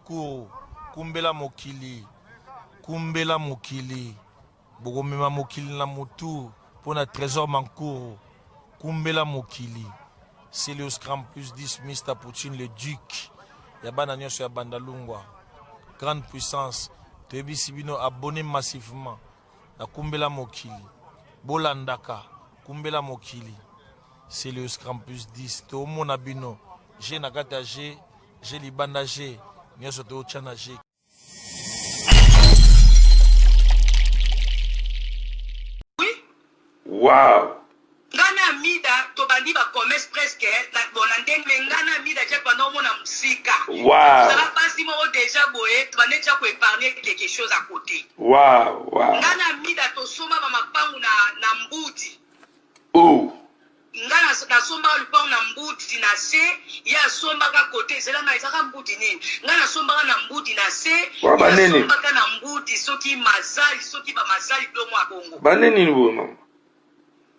Mankuru, kumbela mokili, kumbela mokili, bokomema mokili na mutu mpo na Trésor Mankuru, kumbela mokili. Celios Cram plus 10, Mr Poutine le Duc ya bana nyonso ya Bandalungwa, grande puissance. Toyebisi bino abonner massivement na kumbela mokili, bolandaka kumbela mokili. Celios Cram plus 10, tomona bino G na kati ya G, G libanda G, nyonso totya na G. Wow. Nga na Amida tobandi ba commerce presque na bon na ndenge mais nga na Amida ja tobanda omona musika. Wow. Tozala basi moko deja boye tobanda deja ko épargner quelque chose à côté. Wow, wow. Nga na Amida tosomba ba mapangu na na Mbudi. Oh. Nga nasombaka lupangu na Mbudi na se, ye asombaka kote zela nga ezaka Mbudi nini? Nga nasombaka na Mbudi na se, Wa ye banene. asombaka na Mbudi soki Mazali soki ba Mazali biloko mwa bongo. Bande nini boye mama?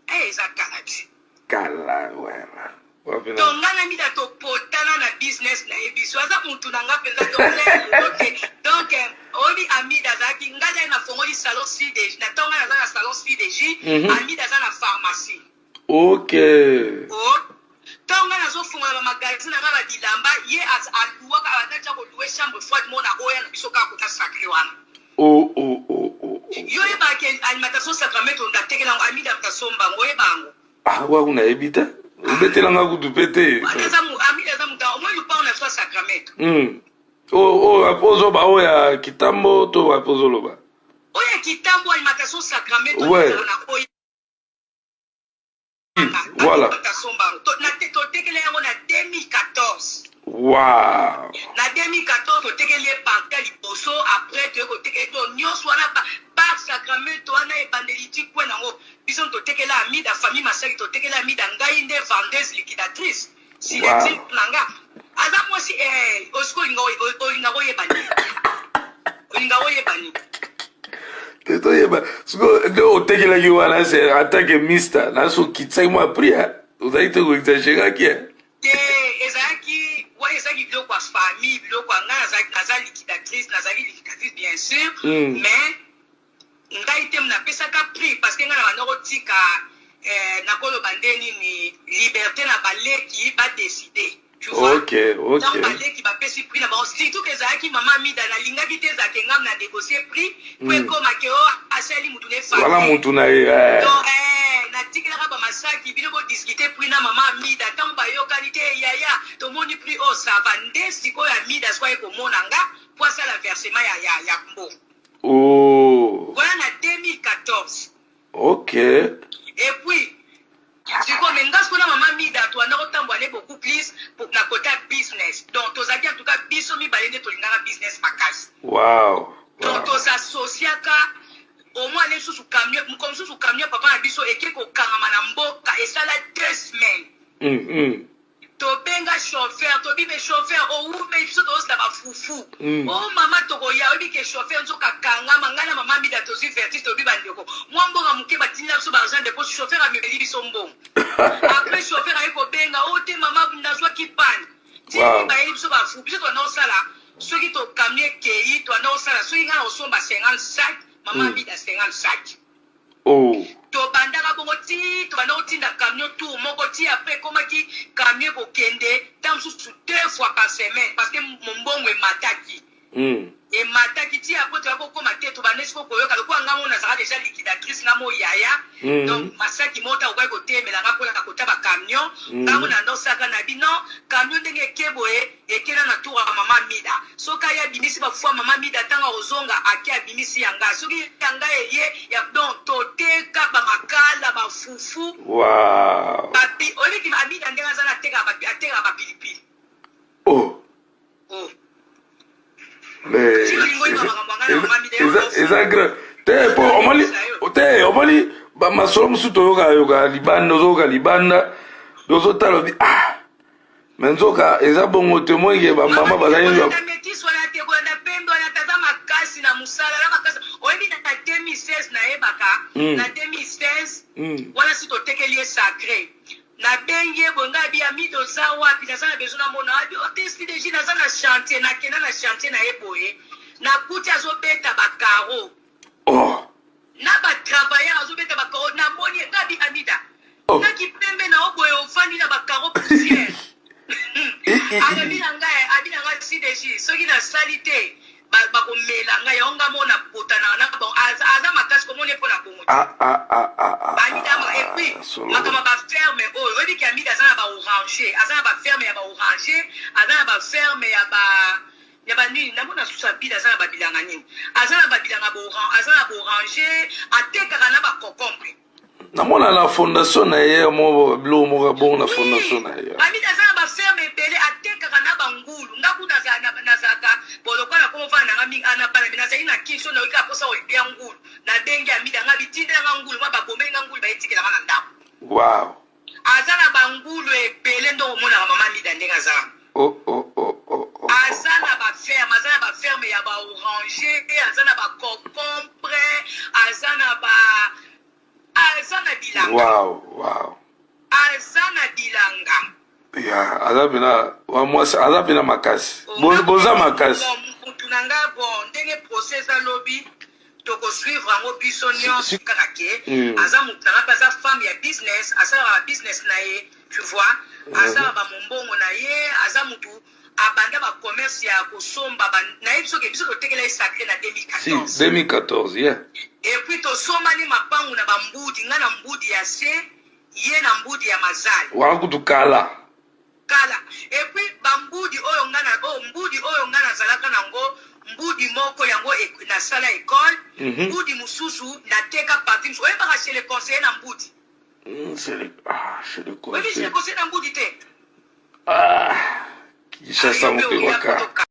Eh eza kala te. Kala wana. Wapi na? Donc nga na Mida topotana na business na ye biso aza mutu na nga penza donc lelo te. Donc oyebi Amida azalaki nga nde nafongoli salon CDJ na ntango nga naza na salon CDJ Amida aza na pharmacie. Ok. Oh, ntango nga nazofungola ba magasin na nga ba bilamba ye aluwaka abanda tia koluwe chambre froide mona oya na biso kaka kota sacré wana. Oh oh oh oh. Yo oyebaka ke alimentation sacramento ndatekela yango Amida asomba yango oyeba yango. Ah, waku nayebi te. Obetela nga kutu pe te. Amida aza moto omoi lupango na biso ya Sacramento. Oh oh apo ozoba oyo ya Kitambo to apo ozoloba? Oyo ya Kitambo alimentation Sacramento ouais. na oyo. Voilà. Totekela yango na 2014. Wow. Na 2014 totekeli ye parka liboso après toye kotekela to nyonso wana par Sacramento wana ebandeli ti kwe nango biso totekela Amida famille Masaki totekela Amida ngai nde vendeuse liquidatrice signature Wow. na nga aza mwasi eh, osiko olinga koyeba nini olinga koyeba nini Te toyeba sikoyo nde otekelaki wana se en tant que mister na so okitisaki mwa prix hein? Ozalaki te koexageraki hein? Te ezalaki wana ezalaki biloko ya famille biloko ya ngai nazalaki naza liquidatrice nazalaki liquidatrice bien sûr mais ngai te napesaka prix parce que ngai na banda kotika eh, nakoloba nde nini liberté na baleki ba décider tu vois. Ok. Ntango baleki bapesi prix na bango surtout ke ezalaki mama Amida nalingaki te ezalake ngai na négocier prix po ekoma ke o asali mutu na Wana famille mutu na ye eh. Donc eh, natikelaka bamasaki bino bodiscute prix na mama Amida ntango bayokani te yaya tomoni prix oyo sava nde sikoyo Amida sikoyo aye komona nga po asala versement ya mbongo. Oh. Wana na 2014. Ok. Et puis sikoyo me nga sikoyo na mama Amida toanda kotambola ne beaucoup plus na kota business donc tozalaki en tout cas biso mibale nde tolingaka business makasi. Wow. Donc Wow. tozasosiaka au moins ale lisusu camion mokolo mosusu camion papa na biso eke kokangama na mboka esala 2 semaines. Tobenga chauffeur tobi me chauffeur owumeli biso tozosala bafufu. Oh mama tokoya oyebi ke chauffeur nzoka akangama ngai na mama Amida tozwi vertige tobi bandeko mwa mbongo moke batindela biso ba argent de poche chauffeur amemeli biso mbongo. Après chauffeur aye kobenga o te mama nazwaki panne. Ti Wow. bayeli biso bafufu biso tobanda kosala soki tokami ekei tobanda kosala soki ngai na kosomba 50 sac mama Amida 50 sac. Oh. Tobandaka bongo ti tobanda kotinda camion tour moko ti après ekomaki camion ekokende ntango mosusu 2 fois par semaine parce que mombongo emataki. Emataki ti après toya kokoma te tobanda sikoyo koyoka lokola nga moko nazalaka déjà liquidatrice nga mo yaya. Donc masaki moko te akokaki kotelemela nga mpona kota ba camion. Nga moko na nosaka na bino camion ndenge eke boye ekenda na tour ya mama Amida. Soki aye abimisi ba fufu ya mama Amida ntango akozonga ake abimisi ya nga soki ya nga eye ya donc toteka ba makala ba fufu. Wow. Bapi oyebi Amida ndenge aza na atekaka ba atekaka ba pilipili. Oh. Oh. Mais eza grand te po omoni te omoni ba masolo mosusu toyoka yoka libanda ozoyoka libanda ozotala obi ah mais nzoka eza bongo te omoni ke bamama bazali kolanda métis wana te kolanda pembe wana te aza makasi na mosala na makasi oyebi na 2016 nayebaka na 2016 wana si totekeli ye sacré. Nabengi ye boye, ngai abi Amida oza wapi, naza na besoin namona yo. Abi oh te SDG naza na chantier, nakenda na chantier na ye boye, nakuti azobeta ba carreaux. Oh. Na ba travailleurs azobeta ba carreaux, namoni ye, ngai abi Amida, oh. Na kipembe na yo boye ofandi na ba carreaux poussière. Alobi na ngai, abi na ngai CDG, soki nasali te bakomela ngai yango ngai moko napotanaka na bango. Aza makasi komona ye mpo na bongo te. Ah, ah, ah, ah, ah, Amida ama, et puis solo. makambo ya baferme oyo oyebi ke Amida aza na baorange, aza na baferme ya baorange, aza na baferme ya ba ya banini, namona susu Amida aza na babilanga nini, aza na babilanga aza na baorange, atekaka na baconcombre. Namona na fondation na ye mo biloko moko ya bongo na fondation na ye. Amida aza na baferme ebele, atekaka na bangulu. Nga kuna nazalaka bolokwa na komo vanda nanga mingi ana bana me nazali na Kin, so nayoki kaka mposa kolia ngulu, nabengi Amida, nga bitindela nga ngulu mwa babomeli nga ngulu, bayetikela nga na ndako. Wow. Aza na bangulu ebele, ndenge omonaka mama Amida ndenge aza. Oh, oh, oh, oh, oh. Aza na baferme, aza na baferme ya baorange, aza na baconcombre, aza na ba aza na bilanga. Wow. Aza na bilanga. Ya, aza pena wa mwasi, aza pena makasi. Boza makasi. Mutu na nga bon ndenge procès eza lobi tokosuivre yango biso nyonso kaka ke aza mutu na nga mpe aza femme ya business, asalaka ba business na ye, tu vois, asalaka ba mombongo na ye, aza mutu abanda ba commerce ya kosomba ba nayebi soki biso totekela ye sacré na 2014. Si, 2014, yeah. Et puis tosombani mapangu na bambudi, nga na mbudi ya se, ye na mbudi ya mazali. Wana kutu kala. Kala. Et puis bambudi oyo nga na oyo mbudi oyo nga nazalaka nango, mbudi moko yango nasala école, mbudi mosusu nateka partie mosusu. Oyebaka chez le conseiller na mbudi. Ah, chez le Oyebi chez le conseiller. conseiller na mbudi te. Ah, Kinshasa Ayo mpe oya mopewaka. kotoka.